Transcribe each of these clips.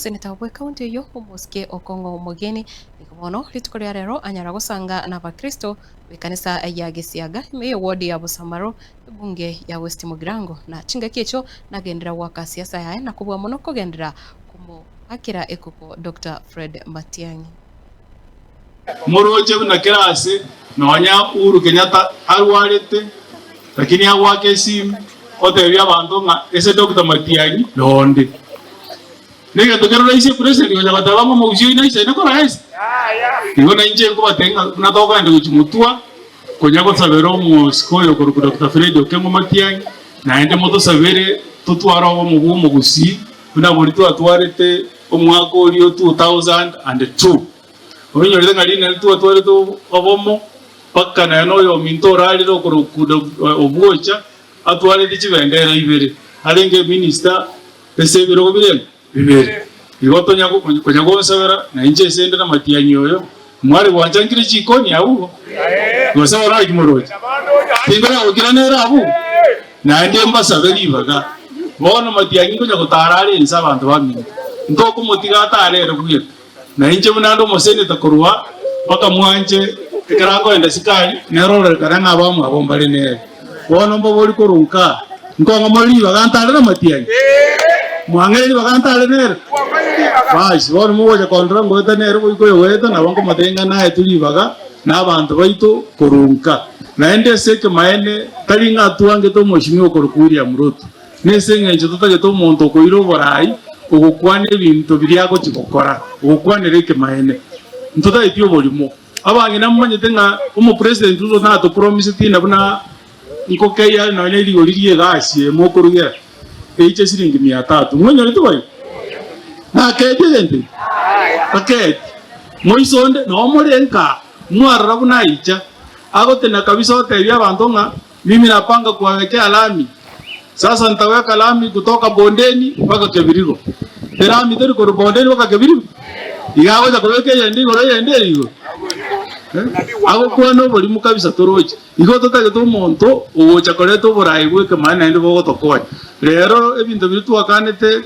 Seneta bw'ekaunti eyio omosike Okong'o Omogeni nigo bono rituko ria rero anyara gosanga n'abakristo b'ekanisa ya Gesiaga ime y'eward ya Bosamaro ebunge ya West Mugirango na chingaki echio nagenderera goaka siasa yaye na kobua mono kogenderera komoakera ekoko Doctor Fred Matiang'i. Moroche buna kera ase nonya Uhuru Kenyatta arwarete lakini agoaka esimu otebia abanto ng'a ese Doctor Matiang'i nonde. Negento kere raisi epresident gocha goteba ng'a omogusii oyio naisaine kora ase. Igo nainche nkobatebia ng'a buna tokogenda gochia motwa konya gosabera omosike oyo okorokwa Doctor Fred Okengo Matiang'i naende motosabere totware obomo bwa omogusii buna boria twatwarete Omwaka oria o 2002, oinyorete ng'a rinani twatwarete obomo mpaka nonya noyominto orarire okorokwa Obwocha atwarete chibendera ibere, arenge eminister ase ebirogo bire bibere. Igo tonya konya gonsabera na inche ase inde namatiang'i oyo, mware gwanchankire chikoni abwo? Gose bono naki moroche? Tinkonyara gokira nere abwo? Naende mbasabe ribaga. Bono matiang'i nkonya gotaara are inse abanto baminto, ntokomotiga ataare ere bweka. Na inche buna inde omoseneta korwa mpaka mwanche, ekero akoenda sikari, nere ororekane ng'a abamwabo mbare nere. Bono mboborie korwa nkaa, nkong'a more ribaga ntaare na matiang'i? Mwang'eire ribaga ntaare nere? Basi, bono mogocha kondora ngoeta nere goika oyogoeta, nabo nkomotebia ng'a naetwe ribaga nabanto baito korwa nka. Naende ase ekemaene, tari ng'a twangete omochimi okorokwa William Ruto, nese engencho totagete omonto okoira oborai ogokwana ebinto biria agochia gokora, ogokwanera ekemaene. Ntotageti oborimo. Abang'ina momanyete ng'a omopresident Ruto natopromisetie na buna nkokeyia nonya rigori ri'egasi eye mokorugera eiche siringi mia tatu. Mwenyorete boigo? Nakeetie egento eke? Takeeti. Moiso onde noo more nkaa, mwarora buna aicha. Agotena kabisa otebia abanto ng'a mimi napanga kuwawekea lami. Sasa nitaweka lami kutoka bondeni mpaka Kebirigo. Elami teri korwa bondeni mpaka Kebirigo? Iga agocha kobeka eyende igoro eyende ere igoro. Eh? Agokwana oborimo kabisa toroche. Igo totagete omonto ogocha koreta oborai bw'ekemani naende bogotokonya. Rero ebinto biria twakanete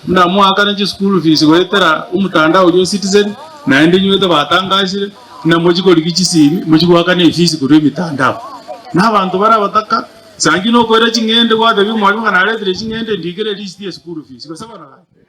buna mwaakane chischool fees goetera omotandao oria o Citizen naende inywete batangashire. Ng'a mochie korigia chisimi, mochie goakana efisi korwa emitandao. Na abanto bare abataka, sangi nokoira ching'ende gwatebia omwalimu ng'a naretire ching'ende ndikere erisiti ye school fees, gose bono gaki.